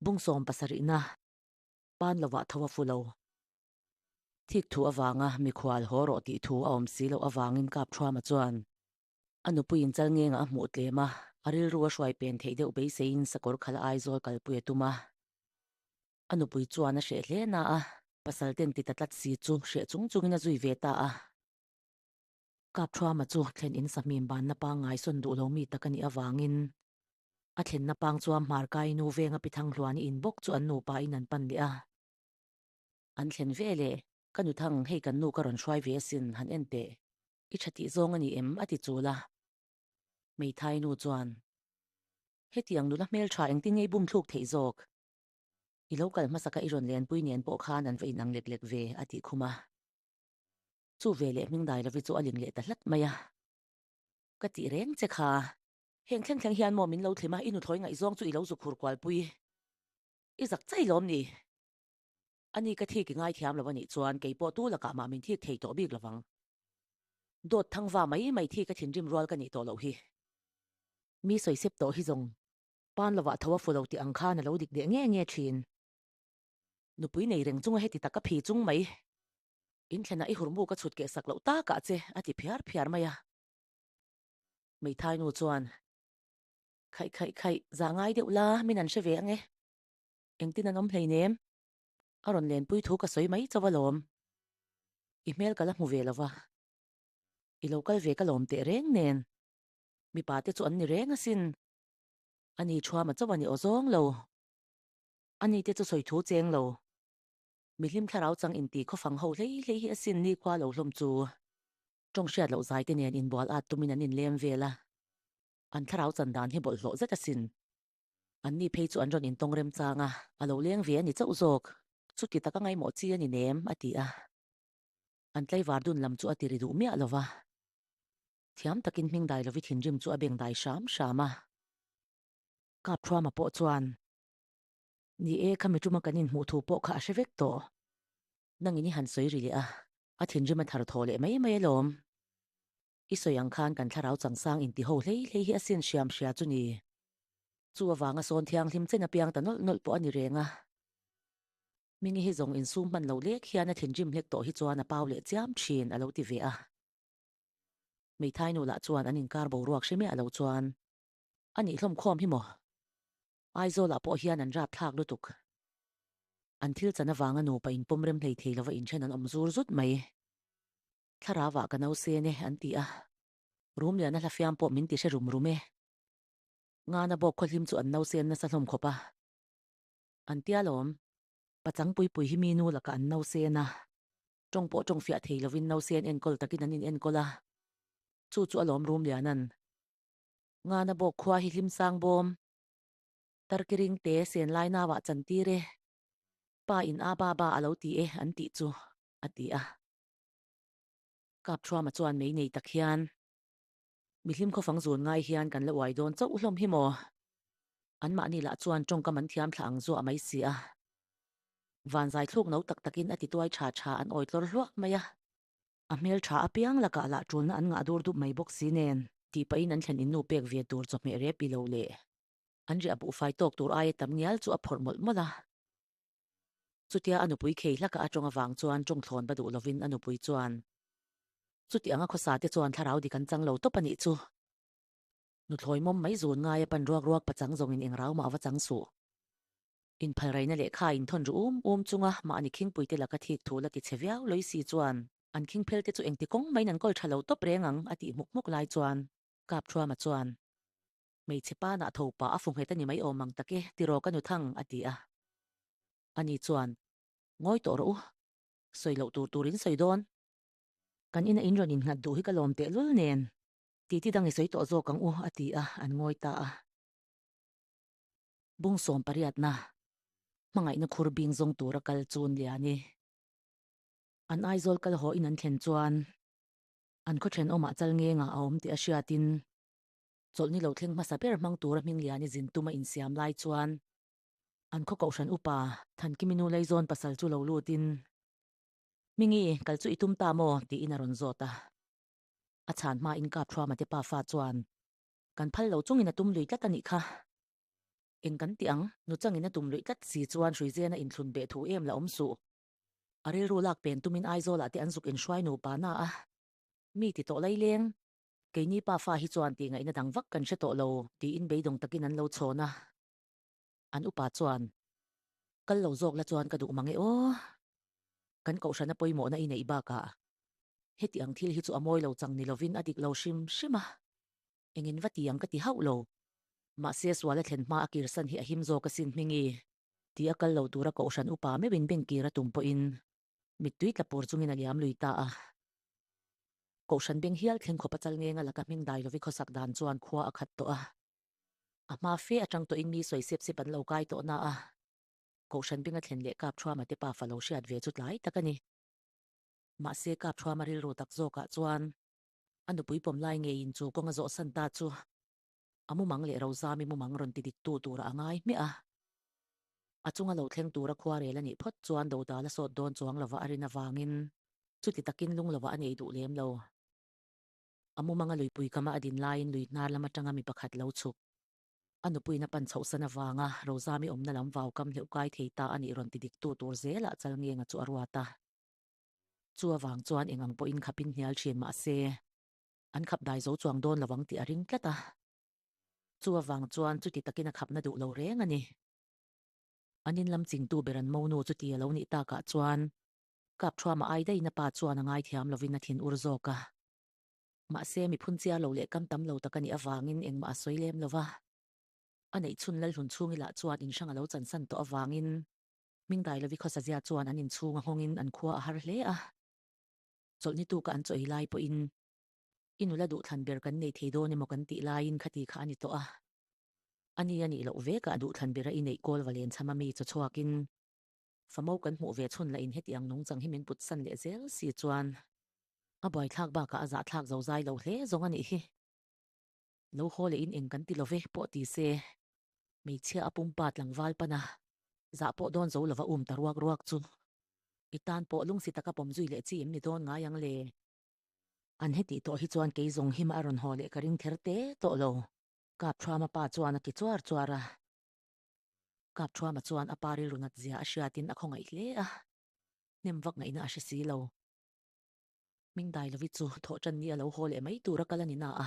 Bung 70na pan lovah tho a fu lo. Thik thu avanga mikhual haw rawh tih thu a awm si loh avangin Kapthuama chuan a nupuiin chal ngenga a hmuh tlem a, a rilru a hruai pen theih deuh beiseiin sakawr khala Aizawl kalpui a tum a. A nupui chuan a hreh hle na a, pasal ten ti ta tlat si chu hreh chung chungin a zui ve ta a. Kapthuama chu thlen in sahmim banna pangngai sawn duh lo mi tak a nih avangin a thlenna pang chuan Hmarkai nu venga pi Thanghluani in bawk chu an nupa in an pan leh a. An thlen ve le, ka nu Thang, hei kan nu ka rawn hruai ve asin, han en teh. I tha tih zawng a ni em? a ti chul a. Hmeithai nu chuan, Hetiang nula hmeltha engtin nge i bum thluk theih zawk? I lo kal hmasaka i rawn lenpui nen pawh khan an va inang lek lek ve, a tih khum a. Chu ve leh hming dai lovi chu a ling leh ta hlat mai a. Ka tih reng che kha. Heng thleng thleng hian maw min lo thlim a, i nuthlawi ngaihzawng chu i lo zuk hur kualpui. I zak chai lawm ni? Ani ka thik i ngaithiam lo anih chuan kei pawh tu lakah mah min thik thei tawh bik lovang. Dawt thangva mai mai thi ka thinrim rual ka nih tawh loh hi. Mi sawisep tawh hi zawng pan lovah tho a fu lo tih ang khan a lo dik leh nge nge thin. Nupui nei reng chunga heti taka phi chung mai. Inthlenah i hurmu ka chhut keh sak loh takah che a ti phiar phiar mai a. Hmeithai nu chuan, Khaih khaih khaih, zah ngai deuh la, min an hre ve ang e. Engtin an awm hleinem? A rawn lenpui thu ka sawi mai chauh alawm. I hmel ka la hmu ve lo va. I lo kal ve ka lawm teh reng nen. Mipa te chu an ni reng asin. Ani thuama chauh a ni aw zawng lo. Ani te chu sawi thu cheng lo. Mihlim thlarau chang inti khawfang ho hlei hlei hi asin nikhua lo hlawm chu. Tawng hriat loh zai te nen inbual at tumin an inlem vel a. An thlarau chan dan hi bawlhhlawh zet asin. Anni phei chu an rawn intawng remchang a, a lo leng ve a ni chauh zawk. Chuti taka ngaimawh chi a ni nem, a ti a. An tlaivar dun lam chu a ti ri duh miah lo va. Thiam takin hming dai lovi thinrim chu a beng dai hram hram a. Kapthuama pawh chuan, Ni e, khami tuma kan inhmuh thu pawh kha a hre vek tawh. Nangin i han sawi ri leh a, a thinrim a thar thaw leh mai mai alawm. I sawi ang khan kan thlarau changsang inti ho hlei hlei hi asin hriam hria chu ni. Chu avanga sawn thianghlim chen apiang ta nawlh nawlh pawh a ni reng a. Hmingi hi zawng insum hman lo lek hian a thinrim hlek tawh hi chuan a pau leh chiam thin a lo ti ve a. Hmeithai nu lah chuan an inkar boruak hre miah lo chuan a nih hlawm khawm hi maw? Aizawlah pawh hian an rap thlak lutuk. An thil chan avanga nupa inpawm rem hlei thei lova inthen an awm zur zut mai. Thlarauah ka nausen e, an ti a. Rum liana hla fiam pawh min ti hre rum rum e. Ngana bawk khawhlim chu an nausen nasa hlawm khawp a. An tia lawm. Pachang puipui hi mi nu lakah an nausen a. Tawng pawh tawng fiah thei lovin nausen enkawl takin an inenkawl a. Chu chu alawm rum lianan. Ngana bawk khua hi hlim sang bawm. Tarkiring te sen lai nauah chantir e. Pa in a ba ba a lo ti e an tih chu, a ti a. Kapthuama chuan mei nei tak hian, Mihlim khawfang zun ngai hian kan la uai dawn chauh hlawm hi maw? Anmahni lah chuan tawngkam an thiam thla ang zuah mai si a. Vanzai thluk no tak takin a ti tuai tha tha an awi tlawr hluah mai a. A hmel tha apiang lakah lah tulna an ngah dur dup mai bawk si nen. Tih pahin an thlen innu pek ve tur chawhmeh rep i lo leh an riah buhfai tawk tur aia tam ngial chu a phawrh mawlh mawlh a. Chutia a nupui khei hlaka a tawng avang chuan tawngthlawn va duh lovin a nupui chuan, Chuti anga khawsa te chuan thlarau dik an chang lo tawp a nih chu. Nuthlawi mawm mai zun ngai a pan ruak ruak pachang zawngin eng rau mah va chang suh. Inphalraina lehkha inthawn ru um um chunga mahni khingpui te laka thik thu la ti chhe viau lawisi si chuan an khingphel te chu engti kawng maiin an kawl tha lo tawp reng ang a tih hmuk hmuk lai chuan Kapthuama chuan, Hmeichhe pa nah tho pah a fu nghet a ni mai awm ang tak e, tiraw ka nu thang, a ti a. Ani chuan, Ngawi tawh rawh u, sawi loh tur turin sawi dawn. Kan ina in rawn innghat duh hi ka lawm tehlul nen, titi dang i sawi tawh zawk ang u, a ti a, an ngawi ta a. Bung 80na, hmangaihna khur bing zawng tura kal chun Liani. An Aizawl kal haw in an thlen chuan an khaw thenawmah chal ngengah a awm tih a hriatin Chawlhni lo thleng hmasa ber hmang tura Hmingliani zin tum a insiam lai chuan an khaw kohhran upa Thankimi nu Leizawn pasal chu lo lutin, Hmingi, kal chu i tum ta maw? tiin a rawn zawt a. A chhan hmain Kapthuama te pafa chuan, Kan phal lo chungin a tum lui tlat a nih kha. Eng kan ti ang, nuchangin a tum luih tlat si chuan Hruizena inthlun beh thu em la awm suh. A rilru lak pen tumin Aizawlah te an zuk inhruai nupa na a. Mi ti tawh laileng, keini pa fa hi chuan tih ngaihna dang vak kan hre tawh lo, tiin beidawng takin an lo chhawn a. An upa chuan, Kal lo zawk la chuan ka duh mang e aw. Kan kohhrana pawimawhna i neih bakah heti ang thil hi chu a mawi lo chang ni lovin a dik lo hrim hrim a. Engin va ti ang ka ti hauh lo. Mahse sual a thlen hma a kirsan hi a him zawk asin hmingi. Ti a kal lo tura kohhran upa meuhin beng kir a tum pawhin mittui tla pur chungin a liam lui ta a. Kohhran beng hial thleng khawp a chal ngeng a laka hming dai lovi khawsak dan chuan khua a khat tawh a. A hma fe atang tawhin mi sawi sep sep an lo kai tawh na a. Kohhran beng a thlen leh kap thuama te pafa lo hriat ve chu tlai tak a ni. Mahse kap thuama rilru tak zawkah chuan a nupui pawm lai ngeiin chu kawng a zawhsan ta chu a mumang leh Rozami mumang rawn ti diktu tura a ngai hmiah a. A chunga lo thleng tura khuarel a nih phawt chuan dodal a sawt dawn chuang lova a rin avangin chuti takin lung lova a nei duh lem lo. A mumanga luipui kama a din laiin lui hnar lam atanga mi pakhat lo chhuk. A nupuiin a pan chhohsan avanga Rozami awmna lam vau kam hleuh kai thei ta a nih rawn ti diktu tur zelah Chalngenga chu a ruat a. Chu avang chuan eng ang pawhin khapin hnial thin mah se, an khap dai zo chuang dawn lo ang tih a ring tlat a. Chu avang chuan chuti takin a khapna duh lo reng a ni. An in lam chingtu ber an monu chuti a lo nih takah chuan Kapthuama ai daihna pa chuan a ngaithiam lovin a thin ur zawk a. Mahse mi phunchiar lo leh kam tam lo tak a nih avangin engmah a sawi lem lo va. A neihchhun Lalhlun chhungila chuan inhrang a lo chansan tawh avangin Hmingdai Lovi khawsazia chuan an inchhung a nghawngin an khua a har hle a. Chawlhni tuka an chaw ei lai pawhin i nula duhthlan ber kan nei thei dawn emaw kan tih laiin khati kha a ni tawh a. A ni a nih loh vekah duhthlan bera i neih kawl va len chham a mi chaw chhuakin famo kan hmuh ve chhun lahin heti ang nungchang hi min put san leh zel si chuan a buaithlak bakah a zahthlak zo zai lo hle zawng a nih hi. Lo haw leh in eng kan ti lo ve pawh ti se, hmeichhia a pumpa tlangval pana zah pawh dawn zo lova um ta ruak ruak chu i tan pawh lungsi taka pawm zui leh chi em ni dawn ngai ang le? An hetih tawh hi chuan kei zawng hima a rawn haw leh ka ring ther te tawh lo, Kapthuama pa chuan a ti chuar chuar a. Kapthuama chuan a pa rilru nat zia a hriatin a khawngaih hle a, hnem vak ngaihna a hre si lo. Hmingdai Lovi chu thawhṭan ni a lo haw leh mai tur a kal a ni na a,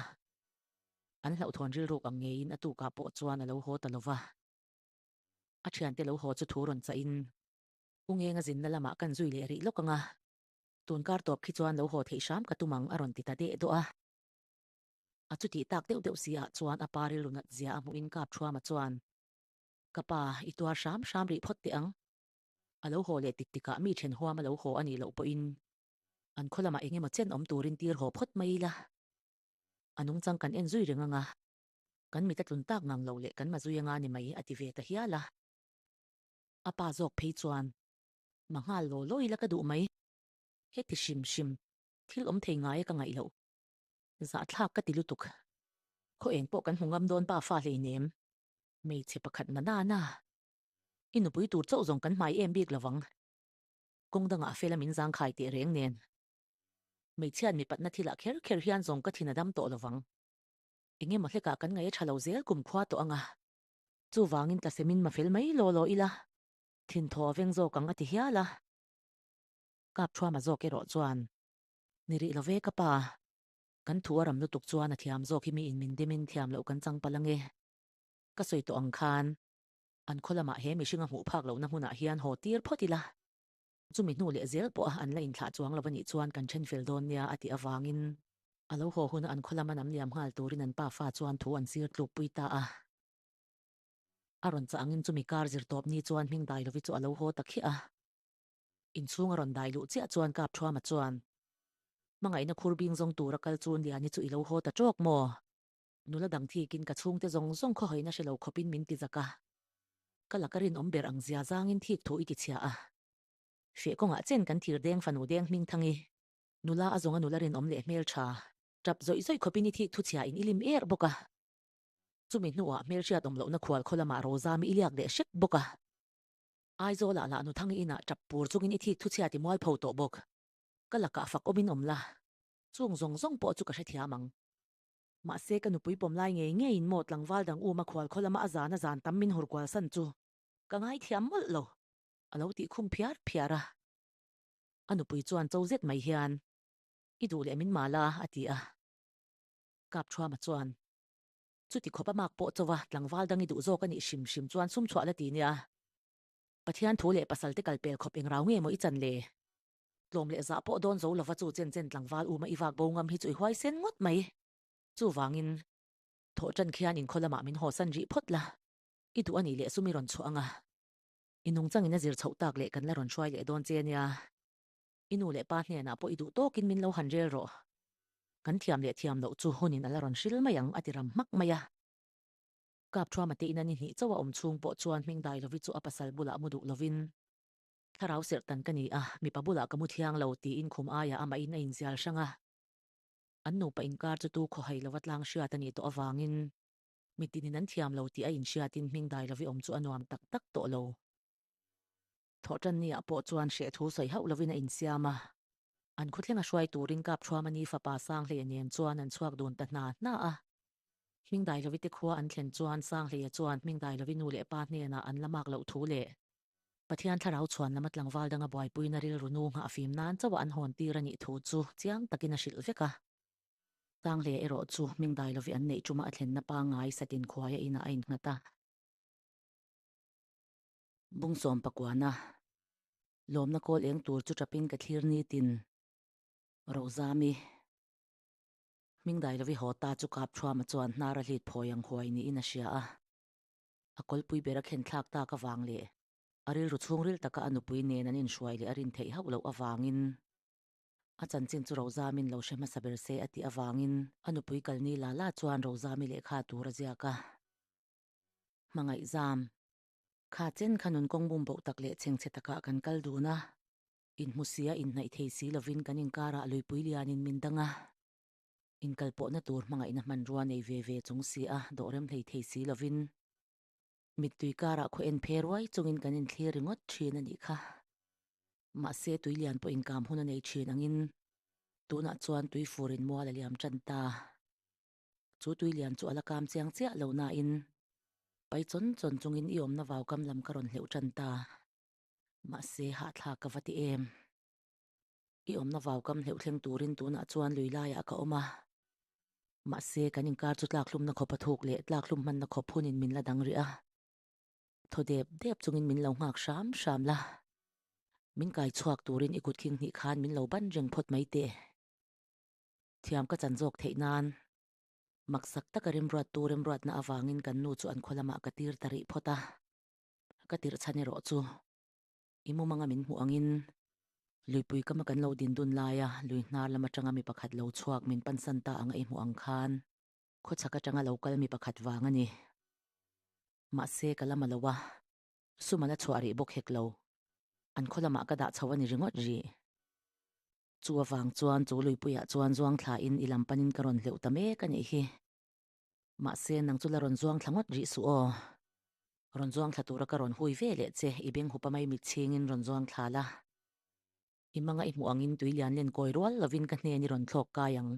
an hlauhthawn rilruk ang ngeiin a tukah pawh chuan a lo haw ta lo va. A ṭhiante lo haw chu thu rawn chahin, U Ngenga zinna lamah kan zui leh rih lawk ang a, tun kar tawp khi chuan lo haw theih hram ka tum ang a rawn ti ta deh dawh a. A chutih tak deuh deuh si ah chuan a pa rilru nat zia a hmuhin Kapṭhuama chuan, Ka pa, i tuar hram hram rih phawt teh ang. A lo haw leh tik tikah mi ṭhen huam a lo haw a nih loh pawhin an khaw lamah eng emaw chen awm turin tir haw phawt mai ila. A nungchang kan en zui reng anga, kan mit a tlun tak ngang lo leh kan ma zui anga ni mai a ti ve ta hial a. A pa zawk phei chuan, Ma nghal law law ila ka duh mai. Heti hrim hrim, thil awm thei ngai a ka ngaih loh. Zahthlak ka ti lutuk. Khaw eng pawh kan hmu ngam dawn pa fa hleinem. Hmeichhe pakhat na na na. I nupui tur chauh zawng kan hmai em bik lovang. Kawng dangah a fela min zangkhai teh reng nen. Hmeichhiat mipatna thilah kher kher hian zawng ka thin a dam tawh lovang. Eng emaw hlekah kan ngaih a tha lo zel kum khua tawh anga. Chuvangin tlasemin ma fel mai law law ila, thin thaw a veng zawk ang a ti hial a. Kapthuama zawk erawh chuan, Ni rih lo ve ka pa. Kan thu a ram lutuk chuan a thiam zawk hi miin min demin thiam loh kan chang palh ange. Ka sawi tawh ang khan an khaw lamah he mihring a hmuh phak lohna hmunah hian haw tir phawt ila, chumi hnu leh zel pawha an la inthlah chuang lo a nih chuan kan then fel dawn nia a tih avangin a lo haw huna an khaw lama nam liam nghal turin an pafa chuan thu an sir tlukpui ta a. A rawn chah angin chumi kar zir tawp ni chuan hming dai lovi chu a lo haw ta khiah a. Inchhung a rawn dai luh chiah chuan Kapthuama chuan, Hmangaihna khur bing zawng tura kal chu Liani chu i lo haw ta tawk maw? Nula dang thikin ka chhungte zawng zawng khawhaina hre lo khawpin min ti zak a. Ka laka rinawm ber ang zia zangin thik thu i ti chhia a. Hreh kawngah chen kan thir deng fanu deng hming thang i. Nula a zawnga nula rinawm leh hmel tha. Tap zawih zawih khawpin i thik thu chhia in i lim er bawk a. Chumi hnuah hmelhriat awm lohna khual khaw lamah Rozami i liak leh hrek bawk a. Aizawlah lah Nuthangi inah tap pur chungin i thik thu chhia ti mualpho tawh bawk. Ka lakah fak awmin awm la. Chung zawng zawng pawh chu ka hrethiam ang. Mahse ka nupui pawm lai ngei ngeiin maw tlangval dang uma khual khaw lama a zan a zan tam min hur kual san chu ka ngaithiam mawlh lo, a lo tih khum phiar phiar a. A nupui chuan cho zet mai hian, I duh leh min mal a, a ti a. Kapthuama chuan, Chuti khawp a mak pawh cho a, tlangval dang i duh zawk a nih hrim hrim chuan sum chhuah la ti nia. Pathian thu leh pasal te kal pel khawp eng rau nge maw i chan le? Tlawm leh zah pawh dawn zo lova chu chen chen tlangval uma i vak bo ngam hi chu i huaisen ngawt mai. Chuvangin, thawh tan khian inkhaw lamah min hawsan rih phawt la, i duh a nih leh sum i rawn chhuah ang a. I nungchangin a zir chhoh tak leh kan la rawn hruai leh dawn che nia. I nu leh pa hnenah pawh i duh tawkin min lo han rel rawh. Kan thiam leh thiam loh chu hunin a la rawn hril mai ang a ti ram hmak mai a. Kapthuama te ina ni hnih chauh a awm chhung pawh chuan hming dai lovi chu a pasal bulah mu duh lovin, Thlarau serh tan ka ni a, mipa bulah ka mu thiang lo tiin khum aiah amahin a inzial hrang a. An nupa inkar chu tu khawhai lova tlang hriat a nih tawh avangin mitinin an thiam lo tih a inhriatin hming dai lovi awm chu a nuam tak tak tawh lo. Thawhtanniah pawh chuan hreh thu sawi hauh lovin a insiam a. An khawthlenga hruai turin Kapthuamani fapa Sanghleia nen chuan an chhuak dun ta hna hna a. Hmingdailovi te khua an thlen chuan Sanghleia chuan Hmingdailovi nu leh pa hnenah an la mak loh thu leh Pathian thlarau chhuan lama tlangval danga buaipuina rilru nu nghah fim nan chauh a an hawn tir a nih thu chu chiang takin a hrilh vek a. Sanghleia erawh chu Hmingdailovi an neih tuma a thlenna pangngai satin khuaia inah a innghat a. Bungsawm pakuana lawmna kawl eng tur chu tapin ka thlir nitin Rozami hming dailovi haw ta chu kap thuama chuan hnar a hlit phawi ang huai niin a hria a. A kawlpui ber a khen thlak tak avang leh a rilru chhungril taka a nupui nen an inhruai leh a rin theih hauh loh avangin a chanchin chu Rozamin lo hre hmasa ber se a tih avangin a nupui kalni la la chuan Rozami lehkha tur a ziak a. Hmangaihzam. Kha chen kha nun kawng bum boh tak leh chhengchhe takah kan kal dun a, inhmu sia inhnaih thei si lovin kan inkarah luipui lianin min dang a, inkalpawhna tur hmangaihna hmanrua nei ve ve chung si a dawhrem hlei thei si lovin mittui karah khaw en phe ruai chungin kan inthlir ringawt thin a nih kha. Mahse tui lian pawh inkam hun a nei thin angin tunah chuan tui furin mual a liam tan ta. Chu tui lian chu a la kam chiang chiah lo nain pai chawn chawn chungin i awmna vau kam lam ka rawn hleuh tan ta. Mahse hahthlak ka va ti em. I awmna vau kam hleuh thleng turin tunah chuan lui laiah ka awm a. Mahse kan inkar chu tlakhlumna khawp a thuk leh tlakhlum hmanna khawp hunin min la dang rih a. Thaw dep dep chungin min lo nghak hram hram la. Min kai chhuak turin i kut khing hnih khan min lo ban reng phawt mai teh. Thiam ka chan zawk theih nan maksak taka remruattu remruatna avangin kan nu chu an khaw lamah ka tir ta rih phawt a, ka tirh chhan erawh chu i mumanga min hmuh angin luipui kama kan lo din dun laia lui hnar lam atanga mi pakhat lo chhuak min pansan ta anga i hmuh ang khan khawchhak atanga lo kal mi pakhat vang a ni. Mahse ka la ma lo a, sum a la chhuah rih bawk hek lo, an khaw lamah ka dah chho a ni ringawt rih. Chu avang chuan chu luipuiah chuan zuang thlain i lam panin ka rawn hleuh ta mek a nih hi. Mahse nang chu la rawn zuang thla ngawt rih suh aw. Rawn zuang thla tura ka rawn hui ve leh che, i beng hupa mai mit chhingin rawn zuang thla la. I manga i hmuh angin tui lian len kawi rual lovin ka hnen i rawn thlawk kai ang.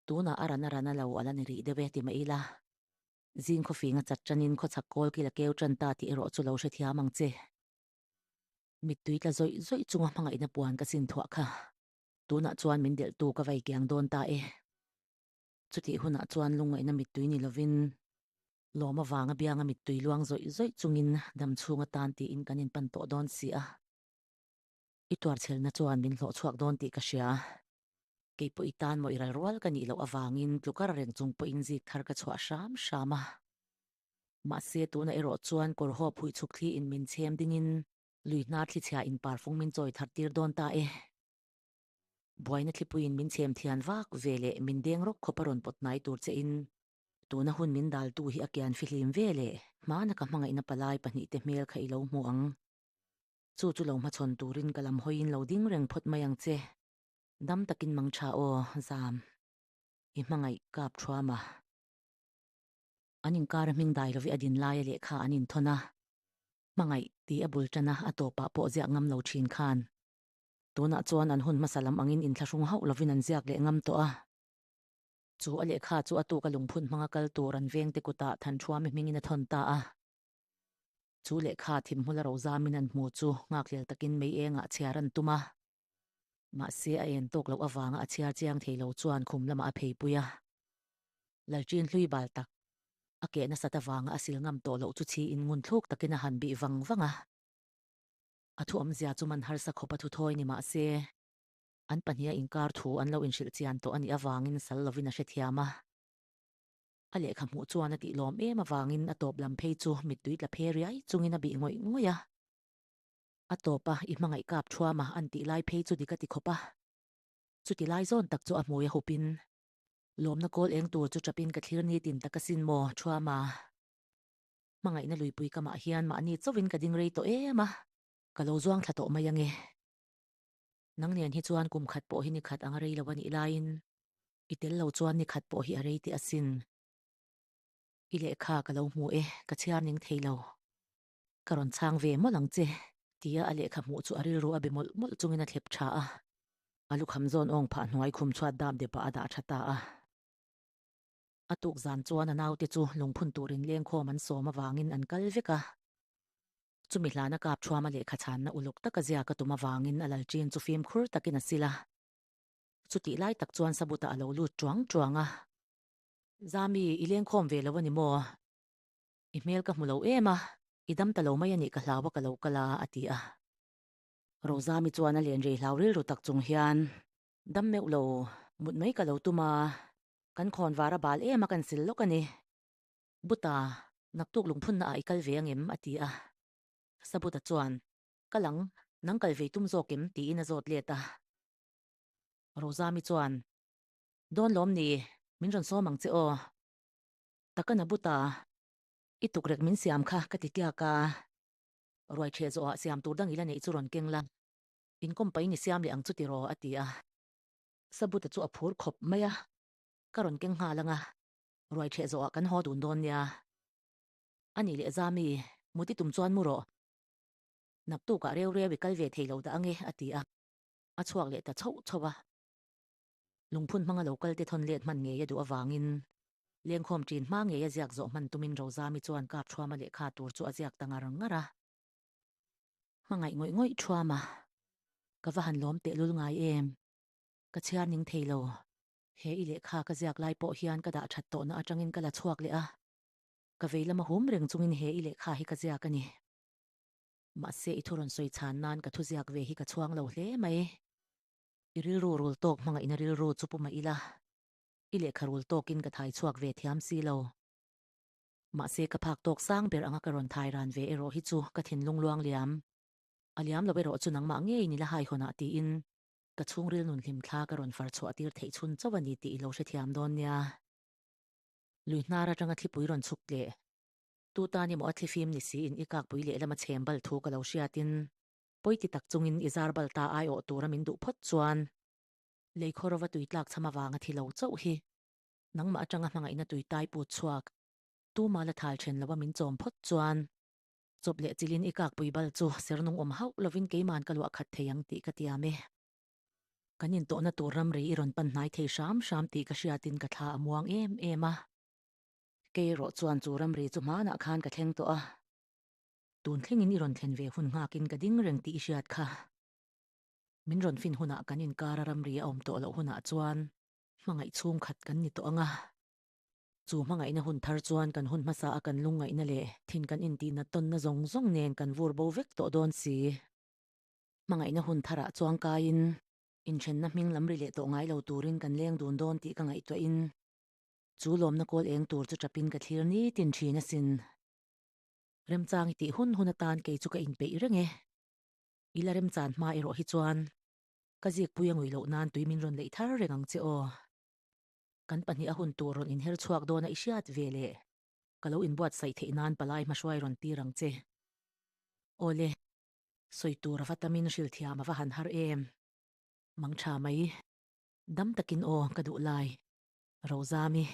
Tunah a ran a ran a lo a la ni rih deuh e ti mah ila. Zing khawfing a chat tanin khawchhak kawl kil a keu tan ta tih erawh chu lo hrethiam ang che. Mittui tla zawih zawih chunga hmangaihna puan ka sin thuah kha. Tunah chuan min delhtu ka vai kiang dawn ta e. Chutih hunah chuan lungngaihna mittui ni lovin lawm avanga bianga mittui luang zawih zawih chungin dam chhung atan tiin kan inpan tawh dawn si a. I tuarchhelna chuan min hlawh chhuak dawn tih ka hria. Kei pawh i tan maw i ral rual ka nih loh avangin tlukar reng chung pawhin zik thar ka chhuah hram hram a. Mahse tunah erawh chuan kawr haw phuih chhuk thli in min chhem dingin lui hnar thli chhia in parfung min chawi thar tir dawn ta e. Buaina thlipuiin min chhem thian vak ve leh min deng rawk khawp a rawn pawt hnai tur che in tuna hun min dal tu hi a kian fihlim ve leh hmana ka hmangaihna palai pahnihte hmel kha i lo hmu ang. Chu chu lo hmachhawn turin ka lam hawiin lo ding reng phawt mai ang che. Dam takin mang tha aw, Zam. I hmangaih kap thuam a. An inkar a hming dai lovi a din laia lehkha an inthawn a, hmangaih tih a bul tan a, a tawpah pawh ziak ngam lo thin khan. Tunah chuan an hun hmasa lam angin inthlahrung hauh lovin an ziak leh ngam tawh a. Chu a lehkha chu a tuka lungphun hmanga kal tur an vengte kutah Thanṭhuami hmingin a thawn ta a. Chu lehkha thimhmula Rozamin an hmu chu nghakhlel takin mei engah chhiar an tum a. Mahse a en tawk loh avanga a chhiar chiang thei lo chuan khum lamah a pheipui a. Lalṭin hlui bal tak, a keh nasat avanga a sil ngam tawh loh chu chhiin ngun thluk takin a han bih vang vang a. A thu awmzia chu man harsa khawp a thuthawi ni mahse, an pahniha inkar thu an lo inhrilh chian tawh a nih avangin sal lovin a hrethiam a. A lehkha hmuh chuan a tih lawm em avangin a tawp lam phei chu mittui tla phe riai chungin a bih ngawih ngawih a. A tawp a, i hmangaih kap thuam a an tih lai phei chu dik a ti khawp a. Chuti lai zawn tak chu a hmui a hup in, lawmna kawl eng tur chu tap in ka thlir nitin tak asin maw thuam a. Hmangaihna luipui ka mah hian mahni chauhin ka ding rei tawh em a, ka lo zuang thla tawh mai ange. Nang nen hi chuan kum khat pawh hi ni khat ang a rei lo a nih laiin i tel lo chuan ni khat pawh hi a rei teh asin. I lehkha ka lo hmu e, ka chhiar ning thei lo. Ka rawn chhang ve mawlh ang che, tia a lehkha hmuh chu a rilru a be mawlh mawlh chungin a thlep tha a. A lukham zawn awng phah hnuai khum chhuat dap depah a dah tha ta a. A tuk zan chuan a naute chu lungphun turin lengkhawm an sawm avangin an kal vek a. Chumi hlana kap thuama lehkha chhanna uluk taka ziak a tum avangin a lalṭin chu fimkhur takin a sil a. Chutih lai tak chuan Sabuta a lo lut ṭuang ṭuang a. Zami, i lengkhawm ve lo a ni maw? I hmel ka hmu lo em a, i dam ta lo mai a nih ka hlau a ka lo kal a, a ti a. Rozami chuan a len rei hlau rilru tak chung hian, Dam meuh lo, mut mai ka lo tum a, kan khawn var a bal em a kan sil lawk a ni. Buta, naktuk lungphunna ah i kal ve angem? a ti a. Sabuta chuan, Kal ang, nang kal ve tum zawk em? tiin a zawt let a. Rozami chuan, Dawn lawm ni, min rawn sawm ang che aw. Takana Buta, i tukrek min siam kha ka ti tiak a. Ruai ṭheh zawhah siam tur dang i la neih chu rawn keng la, inkawm pahin i siam leh ang chu tiraw? a ti a. Sabuta chu a phur khawp mai a, Ka rawn keng nghal ang a. Ruai ṭheh zawhah kan haw dun dawn nia. A nih leh Zami, muti tum chuan mu rawh. Naktukah reu reu i kal ve thei lo dah ange, a ti a. A chhuak leh ta chhoh chhoh a. Lungphun hmanga lo kal te thawn let hman ngei a duh avangin lengkhawm ṭin hma ngei a ziak zawh hman tumin Rozami chuan kap ṭhuama lehkha tur chu a ziak ta ngar ngar a. Hmangaih ngawih ngawih ṭhuama, ka va han lawm tehlul ngai em? Ka chhiar ning thei lo. He i lehkha ka ziak lai pawh hian ka dah that tawhna atangin ka la chhuak leh a, ka vei lama hum reng chungin he i lehkha hi ka ziak a ni. Mahse i thu rawn sawi chhan nan ka thu ziak ve hi ka chhuang lo hle mai. I rilru rul tawk hmangaihna rilru chu pu mah ila, i lehkha rul tawkin ka thai chhuak ve thiam si lo. Mahse ka phak tawk sang ber anga ka rawn thai ran ve erawh hi chu ka thinlung luang liam. A liam lo erawh chu nangmah ngeiin i la haihawnah tiin Ka chhungril nun hlim thla ka rawn far chhuah tir theih chhun chauh a ni tih i lo hrethiam dawn nia. Lui hnar atanga thlipui rawn chhuk tleh. Tu tan emaw a thlifim ni siin i kakpui lehlam a chhem bal thu ka lo hriatin pawi ti tak chungin i zar bal ta aiawh tura min duh phawt chuan lei khawrova tui tlak chham avanga thi lo chauh hi nangmah atanga hmangaihna tui tai put chhuak tuma la thal then lova min chawm phawt chuan Chawp leh chilin i kakpui bal chu ser nung awm hauh lovin keiman ka luah khat thei ang tih ka tiam e. Kan intawhna tur ramri i rawn pan hnai thei hram hram tih ka hriatin ka thla a muang em em a. Kei erawh chuan chu ramri chu hmanah khan ka thleng tawh a. Tun thlengin i rawn thlen ve hun nghakin ka ding reng tih i hriat kha. Min rawn fin hunah kan inkara ramri a awm tawh loh hunah chuan hmangaih chhungkhat kan ni tawh ang a. Chu hmangaihna hun thar chuan kan hun hmasa a kan lungngaihna leh thin kan intihna tawnna zawng zawng nen kan vur bo vek tawh dawn si. Hmangaihna hun tharah chuang kaiin inthenna hming lam ri leh tawh ngai lo turin kan leng dun dawn tih ka ngaihtuahin chu lawmna kawl eng tur chu tapin ka thlir nitin thin asin. Remchang i tih hun hun atan kei chu ka inpeih reng e. I la remchan hma erawh hi chuan ka zikpui a ngui loh nan tui min rawn leih thar reng ang che aw. Kan pahnih a hun tur rawn inher chhuak dawn a i hriat ve le. Ka lo inbuatsaih theih nan palai hmahruai rawn tir ang che. Awle, sawi tur a va tamin hrilh thiam a va han har em. Mang tha mai. Dam takin aw ka duh lai. Rozami.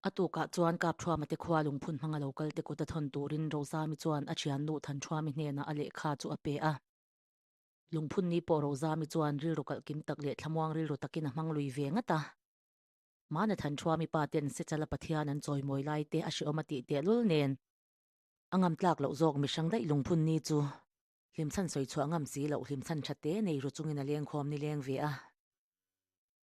A tukah chuan Kapthuama te khua lungphun hmanga lo kal te kut a thawn turin Rozami chuan a thiannu Thanṭhuami hnenah a lehkha chu a pe a. Lungphun ni pawh Rozami chuan rilru kalh kim tak leh thlamuang rilru takin a hmang lui ve ngat a. Hmana Thanṭhuami pa ten Sechala Pathian an chawimawi lai te a hreawm a tih tehlul nen a ngam tlak loh zawk mihrang daih lungphun ni chu hlimchhan sawi chhuah ngam si loh hlimchhan tha te nei ru chungin a lengkhawm ni leng ve a.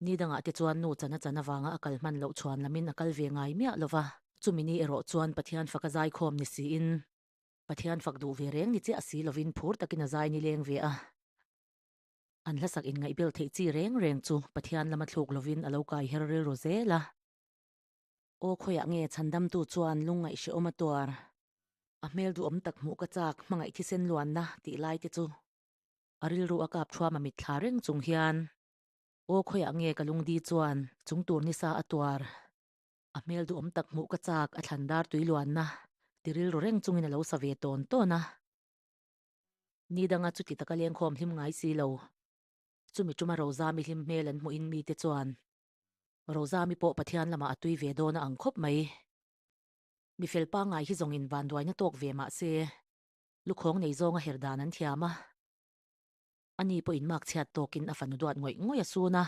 Ni dangah te chuan nu chan a chan avanga a kal hman loh chhuan lamin a kal ve ngai miah lo va, chumi ni erawh chuan Pathian faka zaikhawm ni siin Pathian fak duh ve reng ni chiah si lovin phur takin a zai ni leng ve a. An hlasak inngaihbel theih chi reng reng chu Pathian lama thluk lovin a lo kai her rilru zel a. Aw khawiah nge chhandamtu chuan lungngaih hrehawm a tuar? A hmel duhawm tak hmuh ka chak hmangaih thisen luanna tih lai te chu a rilru a kap thuam a mitthla reng chung hian Aw khawiah nge ka lungdi chuan chung tur nisa a tuar? A hmel duhawm tak hmuh ka chak a thlan dar tui luanna ti rilru reng chungin a lo sa ve tawn tawn a. Ni danga chuti taka lengkhawm hlim ngai si lo. Chumi tuma Rozami hlim hmel an hmuhin mite chuan Rozami pawh Pathian lamah a tui ve dawn a ang khawp mai. Mi fel pangngai hi zawngin vanduaina tawk ve mah se, lukhawng nei zawnga her dan an thiam a. Ani pawhin mak chhiat tawkin a fanu duat ngawih ngawih a sun a.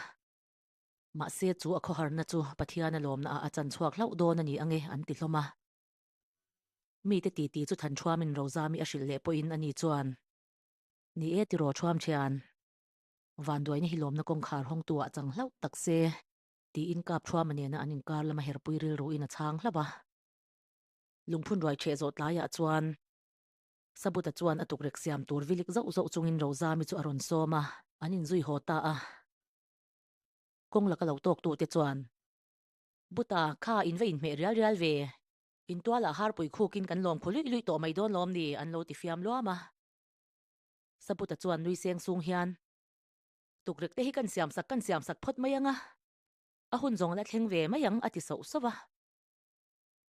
Mahse chu a khawharna chu Pathian a lawmna ah a chan chhuak hlauh dawn a ni ange an ti hlawm a. Mite titi chu Thanṭhuamin Rozami a hrilh leh pawhin ani chuan, Ni e tiraw Ṭhuam ṭhian, vanduaina hi lawmna kawngkhar hawngtu ah chang hlauh tak se, tiin kap Ṭhuama nena an inkar lama herpui rilruin a chhang hlauh a. Lungphun ruai ṭheh zawh tlaiah chuan Sabuta chuan a tukrek siam tur vilik zauh zauh chungin Rozami chu a rawn sawm a, an inzui haw ta a. Kawng laka lo tawktute chuan, Buta, kha in va inhmeh rial rial ve. Intualah harpui khukin kan lawm khu luih luih tawh mai dawn lawm ni, an lo ti fiam luam a. Sabuta chuan nui seng sung hian, Tukrek te hi kan siam sak kan siam sak phawt mai ang a, a hun zawng la thleng ve mai ang, a ti sauh sauh a.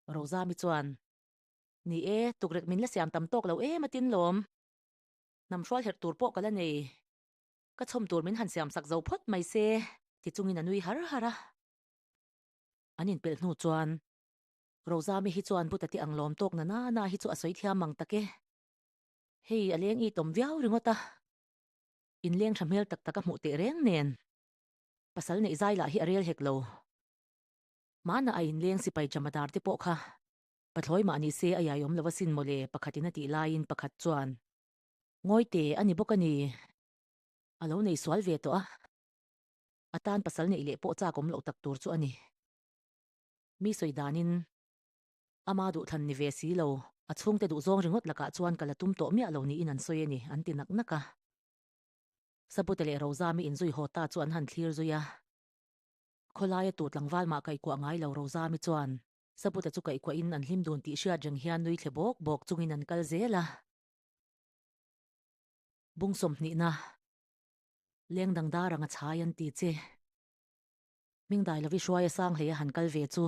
Rozami chuan, Ni e, tukrek min la siam tam tawk lo em a tin lawm. Hnam hrual herh tur pawh ka la nei. Ka chhawm tur min han siam sak zo phawt mai se, ti chungin a nui har har a. An inpelh hnu chuan Rozami hi chuan Buta te ang lawm tawk na na na hi chu a sawi thiam ang tak e. Hei a leng i tawm viau ringawt a. Inleng tha hmel tak tak a hmuh teh reng nen. Pasal neih zai lah hi a rel hek lo. Hmana a inleng sipai jamadar te pawh kha pathlawi mah ni se a iaiawm lo asin mawle pakhatin a tih laiin pakhat chuan Ngawi te a ni bawk a ni. A lo nei sual ve tawh a. A tan pasal neih leh pawh chak awm loh tak tur chu a ni. Mi sawi danin ama duhthlan ni ve si lo, a chhungte duhzawng ringawt lakah chuan ka la tum tawh miah lo niin an sawi a ni, an ti nak nak a. Sabute leh Rozami inzui haw ta chu an han thlir zui a. Khawlaia tu tlangval mah kaihkuah ngai lo Rozami chuan Sabute chu kaihkuahin an hlim dun tih hriat reng hian nui thle bawk bawk chungin an kal zel a. Bung sawmhnihna leng dang dar anga chhai an ti che. Hmingdailovi hruai a sang hlei a han kal ve chu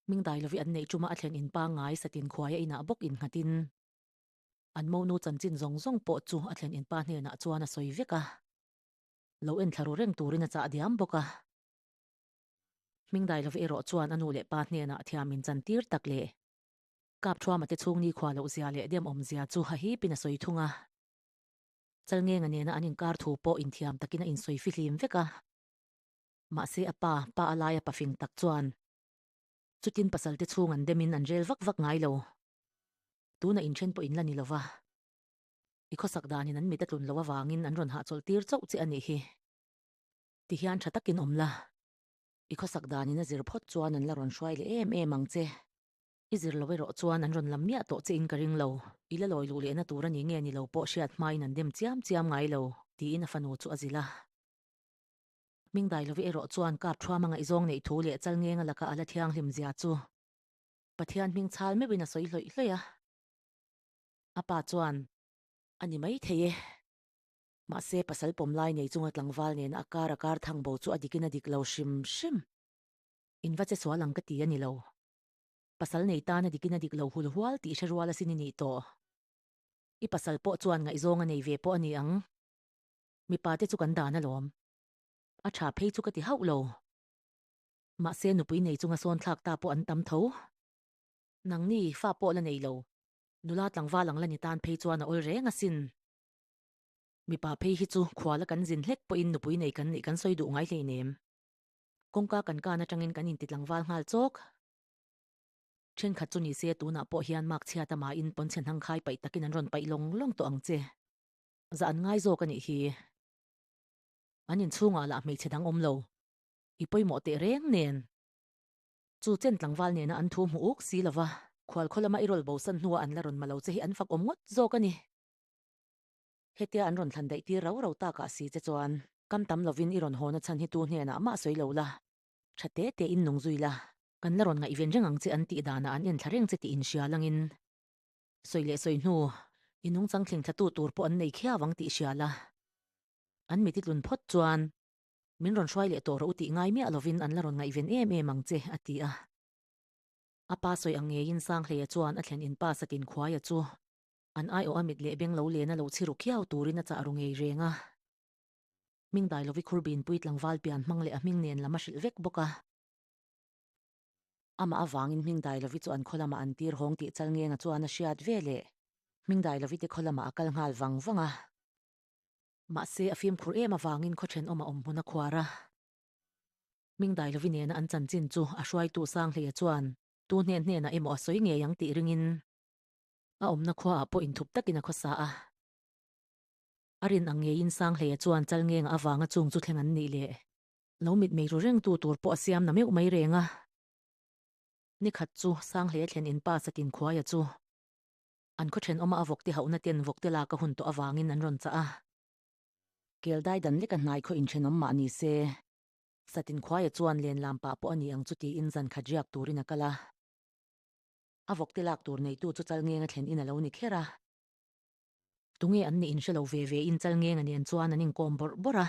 Hmingdailovi an neih tuma a thlen in pangngai satin khuai a inah bawk innghatin an monu chanchin zawng zawng pawh chu a thlen in pa hnenah chuan a sawi vek a, lo en thla ru reng turin a chah diam bawk a. Hmingdailovi erawh chuan a nu leh pa hnenah thiam in chantir tak leh Kapthuama te chhung nikhua loh zia leh dem awm zia chu ha hipin a sawi thung a. Chalngenga nena an inkar thu pawh inthiam takin a insawi fihlim vek a. Mahse a pa, pa a laia pafing tak chuan chutin pasal te chhung an demin an rel vak vak ngai lo. Tuna inthen pawh in la ni lova. I khawsak danin an mit a tlun loh avangin an rawn hahchawlh tir chauh che a nih hi. Tihian tha takin awm la. I khawsak danin a zir phawt chuan an la rawn hruai leh em em ang che. I zir lo erawh chuan an rawn lam miah tawh che in ka ring lo. I la lawi luh lehna tur a ni nge ni lo pawh hriat hmain an dem chiam chiam ngai lo, tiin a fanu chu a zilh a. Hmingdailovi erawh chuan kap thuam a ngaihzawng neih thu leh chalngenga laka a la thianghlim zia chu Pathian hming chhal meuhin a sawi hlawih hlawih a. A pa chuan, A ni mai thei e. Mahse pasal pawm lai nei chunga tlangval nena a kar a kar thang bo chu a dikin a dik lo hrim hrim. In va che sual ang ka ti a ni lo. Pasal nei tan a dikin a dik lo hul hual tih hre rual asin i nih tawh. I pasal pawh chuan ngaihzawng a nei ve pawh a ni ang. Mipa te chu kan dan alawm. A tha phei chu ka ti hauh lo. Mahse nupui nei chunga sawn thlak ta pawh an tam tho. Nangni fa pawh la nei lo. Nula tlangval ang la ni tan phei chuan a awl reng asin. Mipa phei hi chu khuala kan zin hlek pawhin nupui nei kan nih kan sawi duh ngai hleinem. Kawngka kan kan atangin kan inti tlangval nghal chawk. Thenkhat chu nise tunah pawh hian mark chhiat amahin pawnchhe hnang khai paih takin an rawn paih lawng lawng tawh ang che. Zah an ngai zawk a nih hi. An inchhungah lah hmeichhe dang awm lo. I pawimawh teh reng nen. Chu chen tlangval nena an thu hmu uk si lova, khualkhaw lama i rawl bosan hnua an la rawn ma lo che hi an fak awm ngawt zawk a ni. Hetia an rawn thlan daih tir rau rau takah si che chuan kam tam lovin i rawn haw na chhan hi tu hnenah mah sawi lo la, tha te te in nung zui la, kan la rawn ngaihven reng ang che an tih danah an enthla reng che tih inhria langin sawi leh sawi hnu i nungchang thleng thlatu tur pawh an nei khiau ang tih hria la. An mit i tlun phawt chuan Min rawn hruai leh tawh rawh u tih ngai miah lovin an la rawn ngaihven em em ang che, a ti a. A pa sawi ang ngeiin Sanghleia chuan a thlen in pa satin khuaia chu an aiawh a mit leh beng lo lena lo chhi ru khiau turin a chah ru ngei reng a. Hming dai lovi khurbinpui tlangval pian hmang leh a hming nen lam a hrilh vek bawk a. Amah avangin hming dai lovi chu an khaw lamah an tir hawng tih Chalngenga chuan a hriat ve leh hming dai lovi te khaw lamah a kal nghal vang vang a. Mahse, a fimkhur em avangin khaw thenawm a awm hmun a khuar a. Hming Dailovi nena an chanchin chu a hruaitu Sanghleia chuan tu hnen hnenah emaw a sawi ngei ang tih ringin a awmna khuaah pawh inthup takin a khawsa a. A rin ang ngeiin Sanghleia chuan Chalngenga avanga chung chu thleng an nih leh lo mitmei ru rengtu tur pawh a siam na meuh mai reng a. Nikhat chu Sanghleia thlen in pa Satin Khuaia chu An khaw thenawma a vawkte hauhna ten vawkte lak a hun tawh avangin an rawn chah a. Kel dai dan leka hnai khaw inthenawm mah ni se, Satin khuaia chuan len lam pah pawh a ni ang chu tiin zan khat riak turin a kal a. A vawkte lak tur neitu chu Chalngenga thlen in a lo ni kher a. Tunge an nih inhre lo ve ve in Chalngenga nen chuan an inkawm bawrh bawrh a.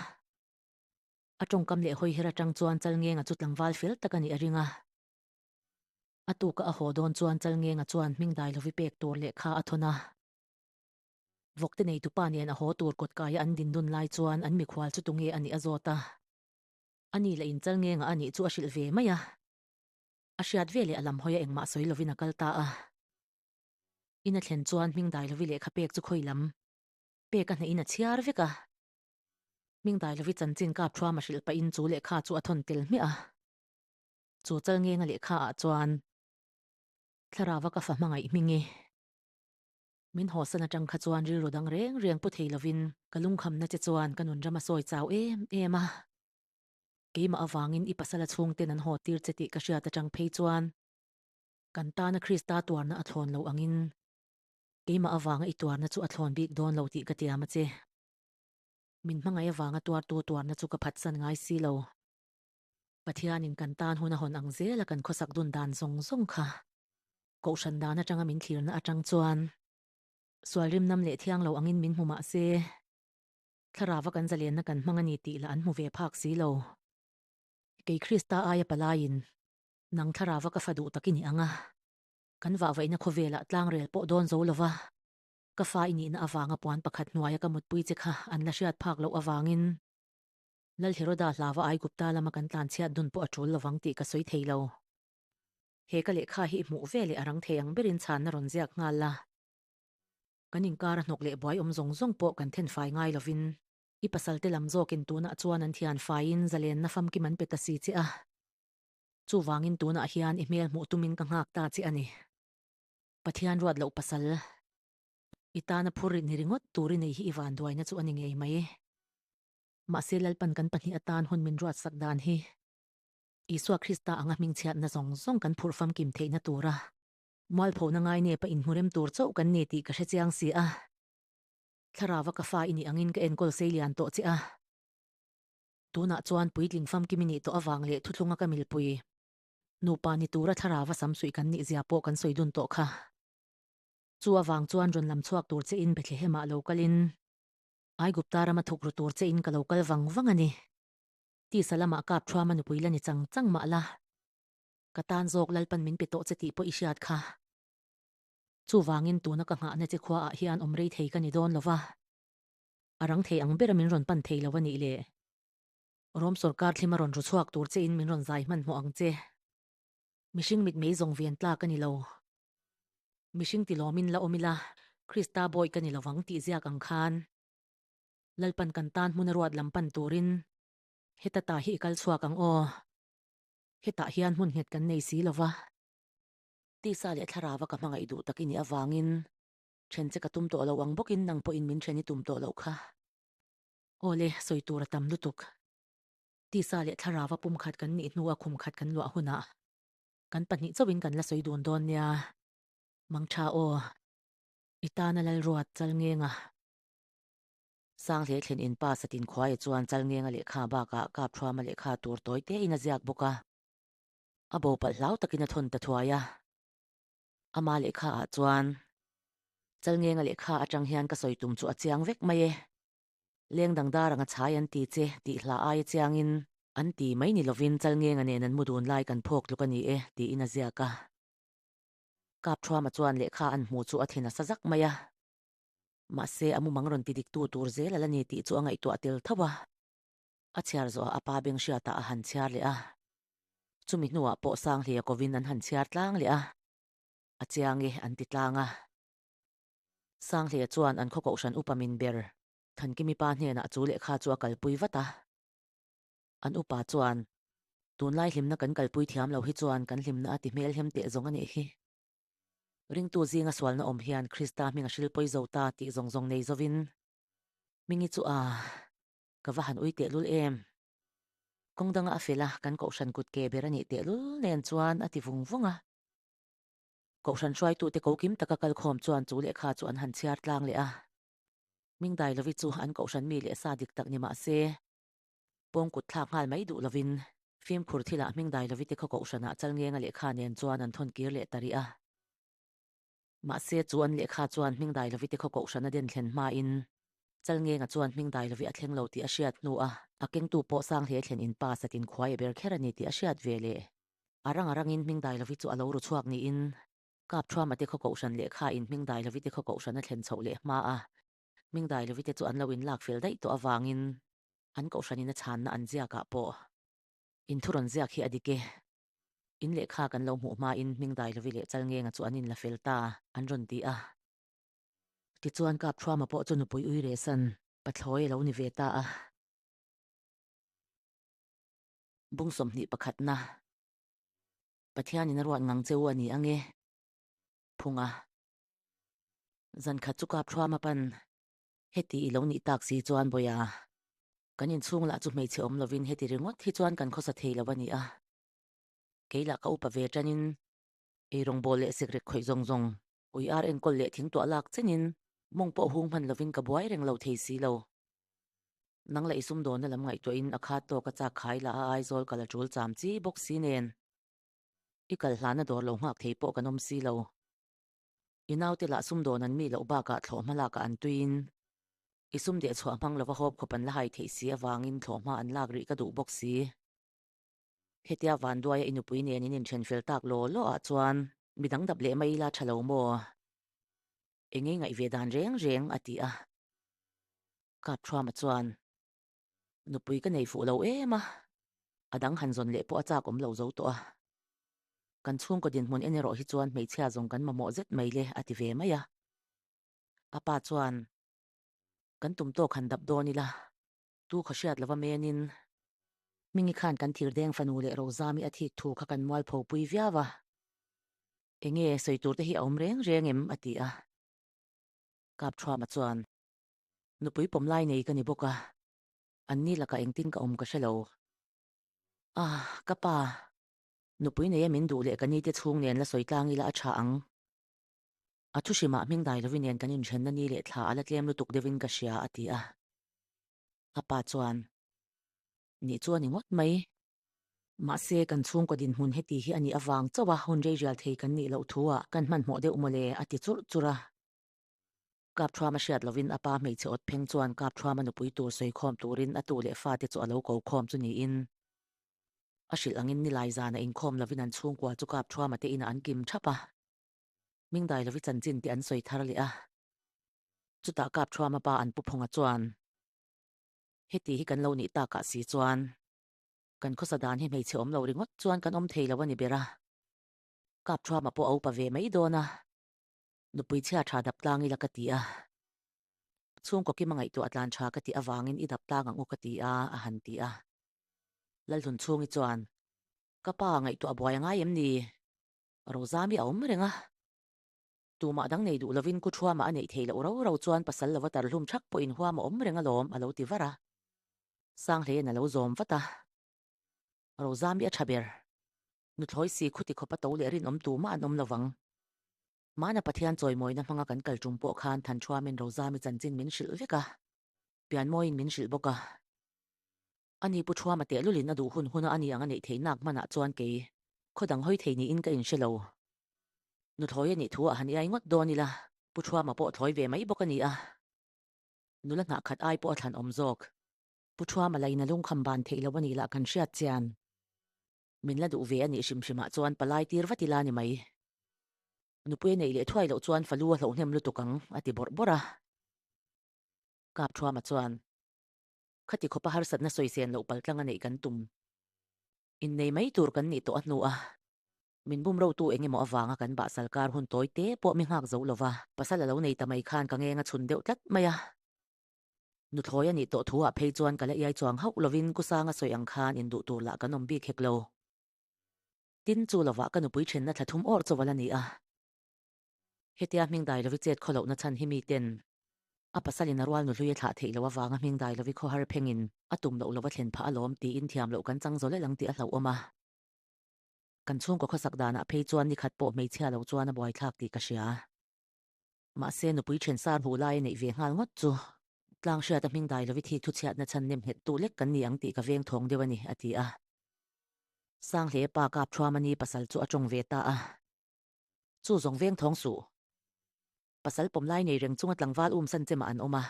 A tawngkam leh hawiher atang chuan Chalngenga chu tlangval fel tak a nih a ring a. A tuka a haw dawn chuan Chalngenga chuan hming dai lovi pek tur lehkha a thawn a. Vawkte neitupa nen a haw tur kawtkaia an din dun lai chuan an mikhual chu tunge a nih a zawt a. Ani lah in Chalngenga a nih chu a hrilh ve mai a. A hriat ve leh a lam hawi a engmah sawi lovin a kal ta a. In a thlen chuan hming dai lovi lehkha pek chu khawi lam pek a hnehin a chhiar vek a. Hming dai lovi chanchin kap thuam a hrilh pahin chu lehkha chu a thawn tel hmiah a. Chu Chalngenga lehkha ah chuan Thlarauva ka fa hmangaih hming i min hawsan atang kha chuan rilru dang reng reng pu thei lovin ka lungkhamna che chuan ka nun ram a sawi chau em em a. Keimah avangin i pasala chhungten an haw tir che tih ka hriat atang phei chuan kan tana Krista tuarna a thlawn lo angin keimah avanga i tuarna chu a thlawn bik dawn lo tih ka tiam a che. Min hmangaih avanga tuartu tuarna chu ka phatsan ngai si lo. Pathianin kan tan hun a hawn ang zela kan khawsak dun dan zawng zawng kha Kohhran dan atanga min thlirna atang chuan sual rimnam leh thiang lo angin min hmu mah se, Thlarauva kan zalenna kan hmang a ni tih lah an hmu ve phak si lo. Kei Krista aia palaiin nang Thlarauva ka fa duh tak i ni ang a, kan vahvaihna khawvelah tlangrel pawh dawn zo lova ka fa i nihna avanga puan pakhat hnuaia ka mutpui che kha an la hriat phak loh avangin Lal Heroda hlava Aigupta lama kan tlan chhiat dun pawh a tul lovang tih ka sawi thei lo. He ka lehkha hi i hmuh ve leh a rang thei ang berin chhanna rawn ziak nghal la. Kan inkar a hnawk leh buai awm zawng zawng pawh kan then fai ngai lovin i pasalte lam zawkin tunah chuan an thian faiin zalenna famkim an pe ta si che a. Chuvangin tunah hian i hmel hmuh tumin ka nghak ta che a ni. Pathian ruat loh pasal. I tana phur rit ni ringawt tur i nei hi i vanduaina chu a ni ngei mai. Mahse Lalpan kan pahnih atan hun min ruatsak dan hi Isua Krista anga hmingchhiatna zawng zawng kan phurh famkim theihna tura mualphona ngai nepa inhmurem tur chauh kan ni tih ka hre chiang si a. Thlarauva ka fa i nih angin ka enkawl sei lian tawh che a. Tunah chuan puitling famkim i nih tawh avang leh thuthlunga ka milpui nupa ni tura thlarauva samsuih kan nih zia pawh kan sawi dun tawh kha. Chu avang chuan rawn lam chhuak tur che in Bethlehemah lo kalin Aigupta rama thuk ru tur che in ka lo kal vang vang a ni. Tisa lamah kap thuama nupui la ni chang chang mah la. Ka tan zawk Lalpan min pe tawh che tih pawh i hriat kha. Chuvangin tuna ka nghahna che khuaah hian awm rei thei ka ni dawn lo va. A rang thei ang bera min rawn pan thei lo a nih le. Rom sawrkar thlima rawn ru chhuak tur che in min rawn zai hmanhmawh ang che. Mihring mitmei zawng ven tlak a ni lo. Mihring tilawmin la awm ila, Krista bawi ka ni lovang tih ziak ang khan Lalpan kan tan hmun a ruat lam pan turin heta ta hi i kal chhuak ang aw. Hetah hian hmun nghet kan nei si lo va. Tisa leh thlarava ka hmangaih duh tak i nih avangin then che ka tum tawh lo ang bawkin nang pawhin min then i tum tawh loh kha. Awle, sawi tur a tam lutuk. Tisa leh thlarava pumkhat kan nih hnua khum khat kan luah hunah kan pahnih chauhin kan la sawi dun dawn nia. Mangtha aw, i tana Lalruat Chalngenga. Sanghle thlen in pa Satin Khuaia chuan Chalngenga lehkha bakah Kapthuama lehkha tur tawi tein a ziak bawk a. A bo palh hlau takin a thawn ta thuai a. Ama lehkha ah chuan Chalngenga lehkha atang hian ka sawi tum chu a chiang vek mai e. Leng dang dar anga chhai an ti che tih hla aia chiangin an ti mai ni lovin Chalngenga nen an mu dun lai kan phawk tluk a ni e tiin a ziak a. Kapthuama chuan lehkha an hmuh chu a thi nasa zak mai a. Mahse, a mumang rawn ti diktu tur zel a la ni tih chu a ngaihtuah tel tho a. A chhiar zawhah a pa beng hriatah a han chhiar leh a. Chumi hnuah pawh Sanghleia kovin an han chhiar tlang leh a. A chiang e, an ti tlang a. Sanghleia chuan an khaw kohhran upa min ber Thankimi pa hnenah chu lehkha chu a kalpui vat a. An upa chuan, Tunlai hlimna kan kalpui thiam lo hi chuan kan hlimna a ti hmelhem teh zawng a nih hi. Ringtu zinga sualna awm hian Krista hming a hrilpawi zo ta tih zawng zawng nei zovin, Hmingi chu a, ka va han ui tehlul em? Kawng danga a fel a, kan kohhran kut ke ber a nih tehlul nen chuan a ti vung vung a. Kohhran hruaitute ko kim taka kalkhawm chuan chu lehkha chu an han chhiar tlang leh a. Hming Dailovi chu an kohhran mi leh sa dik tak ni mah se, Pawng kut thlak nghal mai duh lovin fimkhur thilah hming dai lovite khaw kohhranah Chalngenga lehkha nen chuan an thawn kir leh ta rih a. Mahse chu an lehkha chuan hming dai lovite khaw kohhran a den thlen hmain Chalngenga chuan hming dai lovi a thleng lo tih a hriat hnu a, a kengtu pawh Sanghle thlen in pa satin khuai a ber kher a ni tih a hriat ve leh a rang a rangin hming dai lovi chu a lo ru chhuak niin Kapthuama te khaw kohhran lehkha in hming dai lovite khaw kohhran a thlen chhoh leh hma a. Hming dai lovite chu an lo inlak fel daih tawh avangin an kohhranin a chhanna an ziakah pawh inthu rawn ziak hi a dik e. In lehkha kan lo hmuh hmain hming dai lovi leh Chalngenga chu an inla fel ta an rawn ti a. Tichuan Kapthuama pawh chu nupui ui rehsan pathlawi a lo ni ve ta a. Bung 21 pakhatna Pathianin a ruat ngang che u a ni ange. Phunga. Zan khat chu Kapthuam a pan. Heti i lo nih tak si chuan Bawia, kan inchhung lah chu hmeichhe awm lovin heti ringawt hi chuan kan khawsa thei lo a ni a. Kei lah ka upa ve tanin eirawngbawl leh sikrek khawih zawng zawng, ui ar enkawl leh thingtuah lak chenin mawng pawh hung hman lovin ka buai reng lo thei si lo. Nang lah i sumdawnna lam ngaihtuahin a khat tawk a chak khai lah a Aizawl kal a tul cham chi bawk si nen. I kal hlana dawr lo nghak thei pawh kan awm si lo. I naute lah sumdawn an mi loh bakah thlawhhma lakah an tuiin i sum deh chhuah hmang lova hawp khawp an la hai theih si avangin thlawhhma an lak rih ka duh bawk si. Hetia Vanduaia i nupui nen in inthen fel tak law law ah chuan midang dap leh mai ila tha lo maw? Eng ei ngaih ve dan reng reng a ti a. Kapthuama chuan Nupui ka nei fuh lo em a, a dang han zawn leh pawh a chak awm lo zo tawh a. Kan chhungkaw dinhmun en erawh hi chuan hmeichhia zawng kan mamawh zet mai le a ti ve mai a. A pa chuan, Kan tum tawk han dap dawn ila, tu khaw hriat lova menin Hmingi khan kan thir deng fanu leh Rozami a thik thu kha kan mualpho pui viau a. Enge sawi tur te hi a awm reng reng em? a ti a. Kapthuama chuan, Nupui pawm lai nei ka ni bawk a, an ni lakah engtin ka awm ka hre lo. Ah, ka pa, nupui neia min duh leh ka nite chhung nen la sawi tlang ila a tha ang. A thu hrimah hming dai lovin nen kan inthenna ni leh thla a la tlem lutuk deuhin ka hria, a ti a. A pa chuan, Nih chu a ni ngawt mai. Mahse, kan chhungkaw dinhmun heti hi a nih avang chauh a hun rei rial thei kan nih loh thu ah kan hmanhmawh deuh mawle, a ti churh churh a. Kapthuama hriat lovin a pa hmeichhe awt pheng chuan Kapthuama nupui tur sawikhawm turin a tu leh fate chu a lo ko khawm chu niin a hrilh angin nilai zana inkhawm lovin an chhungkua chu Kapthuama te inah an kim thap a. Hmingdai lovi chanchin tih an sawi thar leh a. Chutah Kapthuama pa an pu Phunga chuan, Heti hi kan lo nih takah si chuan kan khawsa dan hi hmeichhe awm lo ringawt chuan kan awm thei lo a ni ber a. Kapthuama pawh a upa ve mai dawn a. Nupui chhia tha dap tlang ila ka ti a, chhungkaw kima ngaihtuah tlan tha ka tih avangin i dap tlang ang u ka ti a, a han ti a. Lalhlun chhungi chuan, Ka pa ngaihtuah buai a ngai em ni? Rozami a awm reng a. Tumah dang nei duh lovin ku thuamah a neih theih loh ro ro chuan pasal lova tarhlum thak pawhin huam a awm reng alawm a lo ti var a. Sanghleiin a lo zawm vat a. Rozami a tha ber. Nuthlawi si khuti khawpa to leh rinawm tumah an awm lovang. Mahna Pathian chawimawina hmanga kan kal tum pawh khan Thanṭhuamin Rozami chanchin min hrilh vek a, Pianmawiin min hrilh bawk a. Ani Pu Ṭhuama tehlulin a duh hun huna ani ang a neih theih nak hmanah chuan kei khaw dang hawi thei niin ka inhre lo. Nuthlawi a nih thu ah han iai ngawt dawn ila, Pu Ṭhuama pawh thlawi ve mai bawk a ni a. Nula hnah khat ai pawh a thlan awm zawk. Pu Ṭhuama lain a lungkham ban theih loh a nih lah kan hriat chian. Min la duh ve a nih hrim hrimah chuan palai tir vat ila ni mai. Nupui a neih leh thuai loh chuan falu a hlohnem lutuk ang, a ti bawrh bawrh a. Kap Ṭhuama chuan, Khati khawpa harsatna sawisen loh paltlang a neih kan tum. Innei mai tur kan nih tawh a hnu a, min bum rotu eng emaw avanga kan bahsal kar hun tawi te pawh mi nghak zo lova pasal a lo nei ta mai khan ka ngeng a chhun deuh tlat mai a. Nuthlawi a nih tawh thu ah phei chuan ka la iai chuang hauh lovin Kusanga sawi ang khan induh tur lah kan awm bik hek lo. Tin, chu lovah ka nupui thenna thla thum awrh chawval a ni a. Hetia hming dai lovi chet khaw lohna chhan hi miten a pasalin a rual nuhlui a thlah theih loh avanga hming dai lovi khawhar phengin a tum loh lova thlen phah alawm tiin thiam loh kan chang zawlh ang tih a hlauhawm a. Kan chhungkaw khawsak danah phei chuan nikhat pawh hmeichhia lo chuan a buaithlak tih ka hria. Mahse nupui then sar hmuh lai a neih ve nghal ngawt chu tlang hriata hming dai lovi thik thuchhiatna chhan nem nghet tu lek kan ni ang tih ka veng thawng deuh a ni, a ti a. Sanghle pa kap Thuamani pasal chu a tawng ve ta a. Chu zawng veng thawng suh. Pasal pawm lai nei reng chunga tlangval um san chemah an awm a.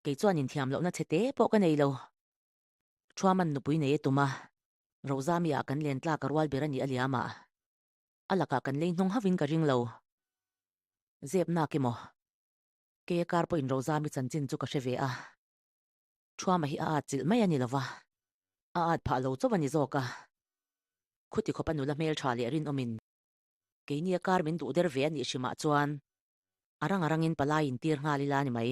Kei chuan inthiam lohna chhe te pawh ka nei lo. Thuaman nupui nei e tum a, Rozami ah kan len tlak a rual ber a nih a liam a. A lakah kan lei hnawng hauhin ka ring lo. Zep nak emaw? Kei a kar pawhin Rozami chanchin chu ka hre ve a. Thuama hi a at chilh mai a ni lova, a at phah lo chauh a ni zawk a. Khuti khawpa nula hmeltha leh rinawmin keini a kar min duh der ve a nih hrimah chuan a rang a rangin palai intir nghal ila ni mai.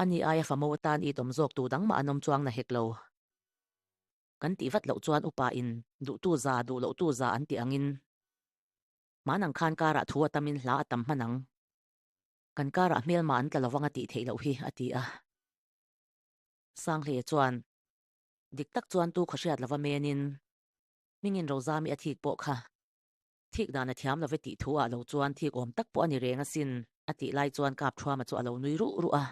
Ani aia famo atan it awm zawk tu dang mah an awm chuang na hek lo. Kan tih vat loh chuan upa in duhtu za duh loh tu za an tih angin hmanang khan karah thu a tamin hla a tam hman ang. Kan karah hmelma an tla lovang a tih theih loh hi, a ti a. Sanghlei chuan, Dik tak chuan tu khawhriat lova menin hmingin Rozami a thik pawh kha thik dan a thiam love tih thu ah lo chuan thik awm tak pawh a ni reng asin, a tih lai chuan Kapthuama chu a lo nui ruh ruh a.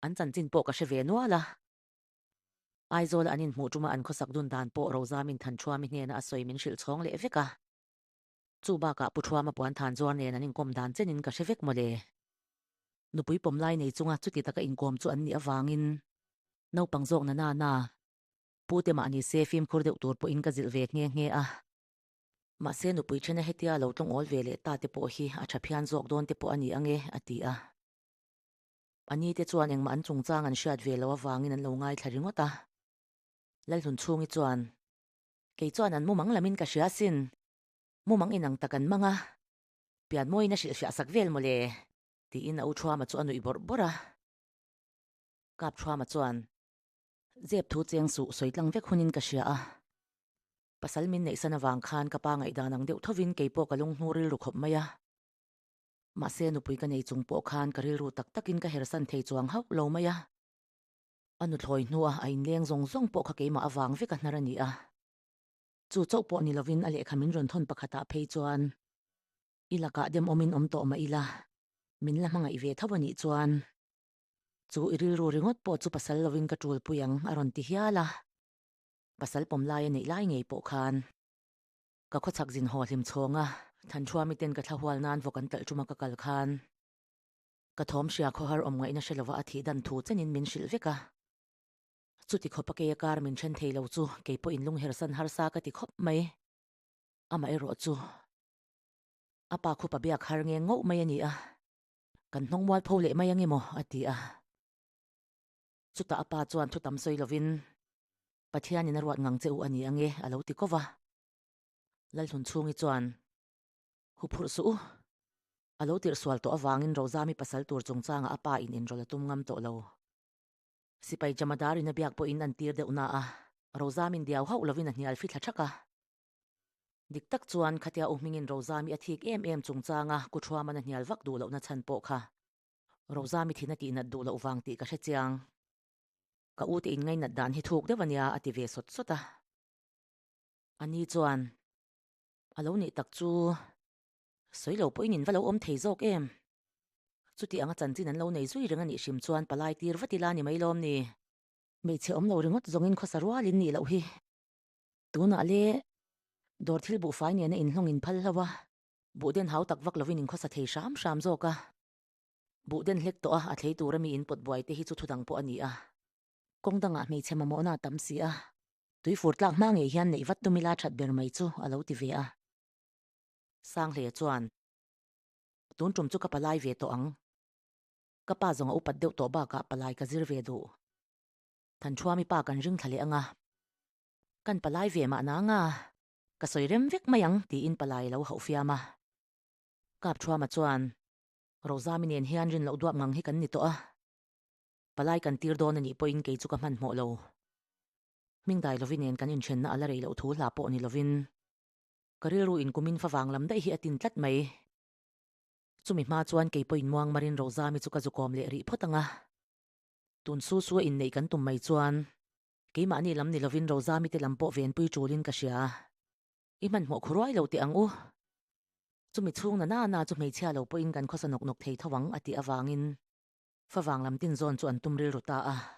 An chanchin pawh ka hre ve nual a. Aizawla an inhmuh tuma an khawsak dun dan pawh Rozamin Thanṭhuami hnena a sawi min hrilh chhawng leh vek a. Chu bakah Pu Thuama puan than zuar nen an inkawm dan chenin ka hre vek mawle. Nupui pawm lai nei chunga chuti taka inkawm chu an nih avangin naupang zawk na na na Pu te mah ni se fimkhur deuh tur pawhin ka zilh ve nghe nghe a. Mahse nupui thena hetia lo tlawng awl ve leh ta te pawh hi a tha phian zawk dawn te pawh a ni ange a ti a. A ni te chuan engmah an chungchang an hriat ve loh avangin an lo ngaithla ringawt a. Lalhlun chhungi chuan Kei chuan an mumang lamin ka hria asin. Mumang inang tak an mang a, pianmawiin a hrilhfiah sak vel mawle, tiin a u Thuama chu a nuih bawrh bawrh a. Kap Thuama chuan, Zep thu cheng suh sawi tlang vek hunin ka hria a. Pasal min neihsan avang khan ka pa ngaihdan ang deuh thovin kei pawh ka lunghnur rilru khawp mai a. Mahse nupui ka nei chung pawh khan ka rilru tak takin ka hersan thei chuang hauh lo mai a. A nuthlawi hnua a inleng zawng zawng pawh kha keimah avang vek a hnar a ni a. Chu chauh pawh ni lovin a lehkha min rawn thawn pakhatah phei chuan i lakah dem awmin awm tawh mah ila, min la hmangaih ve tho a nih chuan chu i rilru ringawt pawh chu pasal lovin ka ṭulpui ang a rawn ti hial a. Pasal pawm lai a neih lai ngei pawh khan ka khawchhak zin haw hlim chhawng a, Thanṭhuami ten ka thlahual nan vawk an talh ṭuma ka kal khan Ka thawm hria khawhar awm ngaihna hre lova a thih dan thu chenin min hrilh vek a. Chuti khawpa kei a kar min then thei lo chu kei pawh inlung hersan harsa ka ti khawp mai. Amaherawh chu a pa khupa biak har nge ngauh mai a ni a, kan hnawng mual pho leh mai ange maw a ti a. Chutah a pa chuan thu tam sawi lovin Pathianin a ruat ngang che u a ni ange a lo ti kawv a. Lalhlun chhungi chuan Huphurh suh u. A lo tirh sual tawh avangin Rozami pasal tur chungchangah a pa in inrawlh a tum ngam tawh lo. Sipai Jamadar in a biak pawhin an tir deuh na a. Rozamin diau hauh lovin a hnial fithla thak a. Dik tak chuan khatia u hmingin Rozami a thik em em chungchanga Kuthuaman a hnial vak duh lohna chhan pawh kha Rozami thin a tihnat duh loh vang tih ka hre chiang. Ka u te inngainat dan hi thuk deuh a nia a ti ve sawt sawt a. A ni chuan a lo nih tak chu sawi lo pawhin in va lo awm thei zawk em? Chuti anga chanchin an lo nei zui reng a nih hrim chuan palai tir vat ila ni mai lawm ni? Hmeichhe awm lo ringawt zawngin khawsa rualin nih loh hi. Tunah le dawr thil buhfai nena inhlawng in phal hlo a, buhden hau tak vak lovin in khawsa thei hram hram zawk a. Buhden hlek tawh a, a thlei tura mi in pawt buai te hi chu thudang pawh a ni a. Kawng dangah hmeichhe mamawhna a tam si a, tui fur tlak hma ngei hian neih vat tum ila that ber mai chu a lo ti ve a. Sanghlea chuan, Tun tum chu ka palai ve tawh ang. Ka pa zawng a upat deuh tawh bakah palai ka zir ve duh. Thanṭhuami pa kan ring thla leh ang a. Kan palai ve mahna anga ka sawi rem vek mai ang tiin palai a lo hauh fiam a. Kapṭhuama chuan, Rozami nen hian rin loh duap ngang hi kan ni tawh a. Palai kan tir dawn a nih pawhin kei chu ka hmanhmawh lo. Hming dai lovin nen kan inthenna a la rei loh thu hla pawh ni lovin ka rilru in kumin favang lam daih hi a tin tlat mai. Chumi hma chuan kei pawhin muang marin Rozami chu ka zukawm leh rih phawt ang a. Tun su su a inneih kan tum mai chuan keimahni lam ni lovin Rozami te lam pawh venpui tulin ka hria. I hmanhmawh khuruai lo teh ang u. Chumi chhung na na na chu hmeichhia lo pawhin kan khawsa nawk nawk thei tho ang a tih avangin favang lam tin zawn chu an tum rilru ta a.